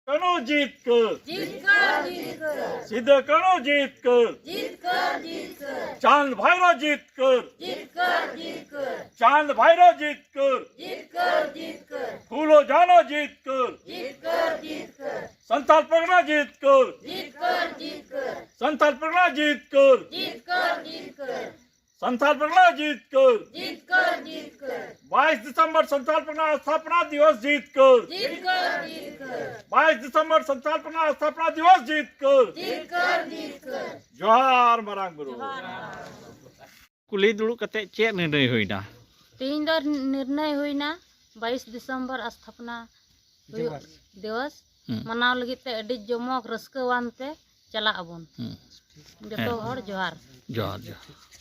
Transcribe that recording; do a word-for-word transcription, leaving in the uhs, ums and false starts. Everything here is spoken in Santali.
ᱠᱟᱹᱱᱩ ᱡᱤᱛᱠᱟᱹᱨ, ᱡᱤᱛᱠᱟᱹᱨ ᱡᱤᱛᱠᱟᱹᱨ, ᱥᱤᱫᱟᱹ ᱠᱟᱹᱱᱩ ᱡᱤᱛᱠᱟᱹᱨ, ᱡᱤᱛᱠᱟᱹᱨ ᱡᱤᱛᱠᱟᱹᱨ, ᱪᱟᱸᱫ ᱵᱷᱟᱭᱨᱚ ᱡᱤᱛᱠᱟᱹᱨ, ᱡᱤᱛᱠᱟᱹᱨ ᱡᱤᱛᱠᱟᱹᱨ, ᱪᱟᱸᱫ ᱵᱷᱟᱭᱨᱚ ᱡᱤᱛᱠᱟᱹᱨ, ᱡᱤᱛᱠᱟᱹᱨ ᱡᱤᱛᱠᱟᱹᱨ, ᱯᱷᱩᱞᱳ ᱡᱷᱟᱱᱚ ᱡᱤᱛᱠᱟᱹᱨ, ᱡᱤᱛᱠᱟᱹᱨ ᱡᱤᱛᱠᱟᱹᱨ, ᱥᱟᱱᱛᱟᱲ ᱯᱟᱨᱜᱟᱱᱟ ᱡᱤᱛᱠᱟᱹᱨ, ᱡᱤᱛᱠᱟᱹᱨ ᱡᱤᱛᱠᱟᱹᱨ, ᱥᱟᱱᱛᱟᱲ ᱯᱟᱨᱜᱟᱱᱟ ᱡᱤᱛᱠᱟᱹᱨ, ᱡᱤᱛᱠᱟᱹᱨ ᱡᱤᱛᱠᱟᱹᱨ, ᱥᱟᱱᱛᱟᱲ ᱯᱟᱨᱜᱟᱱᱟ ᱡᱤᱛᱠᱟᱹᱨ, ᱡᱤᱛᱠᱟᱹᱨ ᱡᱤᱛᱠᱟᱹᱨ, ᱵᱟᱭᱤᱥ ᱰᱤᱥᱮᱢᱵᱚᱨ ᱥᱟᱱᱛᱟᱲ ᱯᱟᱨᱜᱟᱱᱟ ᱥᱛᱷᱟᱯᱚᱱᱟ ᱫᱤᱵᱚᱥ ᱡᱤᱛᱠᱟᱹᱨ, ᱡᱤᱛᱠᱟᱹᱨ ᱡᱤᱛᱠᱟᱹᱨ, ᱵᱟᱭᱤᱥ ᱰᱤᱥᱮᱢᱵᱚᱨ ᱥᱟᱱᱛᱟᱲ ᱯᱟᱨᱜᱟᱱᱟ ᱥᱛᱷᱟᱯᱚᱱᱟ ᱫᱤᱵᱚᱥ ᱡᱤᱛᱠᱟᱹᱨ, ᱡᱤᱛᱠᱟᱹᱨ ᱡᱤᱛᱠᱟᱹᱨ᱾ ᱡᱚᱦᱟᱨ ᱢᱟᱨᱟᱝ ᱵᱩᱨᱩ᱾ ᱡᱚᱦᱟᱨ᱾ ᱠᱩᱞᱦᱤ ᱫᱩᱲᱩᱵ ᱠᱟᱛᱮ ᱪᱮᱫ ᱱᱤᱨᱬᱚᱭ ᱦᱩᱭᱱᱟ? ᱛᱮᱦᱮᱧ ᱫᱚ ᱱᱤᱨᱬᱚᱭ ᱦᱩᱭᱱᱟ ᱵᱟᱭᱤᱥ ᱰᱤᱥᱮᱢᱵᱚᱨ ᱟᱥᱛᱷᱟᱯᱚᱱᱟ ᱦᱩᱭᱩᱜ ᱫᱤᱵᱚᱥ᱾ ᱫᱤᱵᱚᱥ ᱦᱩᱸ᱾ ᱢᱟᱱᱟᱣ ᱞᱟᱹᱜᱤᱫ ᱛᱮ ᱟᱹᱰᱤ ᱡᱚᱢᱚᱠ ᱨᱟᱹᱥᱠᱟᱹᱣᱟᱱ ᱛᱮ ᱪᱟᱞᱟᱜ ᱟᱵᱚᱱ᱾ ᱦᱩᱸ᱾ ᱡᱚᱛᱚ ᱦᱮᱸ᱾ ᱦᱚᱲ ᱡᱚᱦᱟᱨ᱾ ᱡᱚᱦᱟᱨ, ᱡᱚᱦᱟᱨ᱾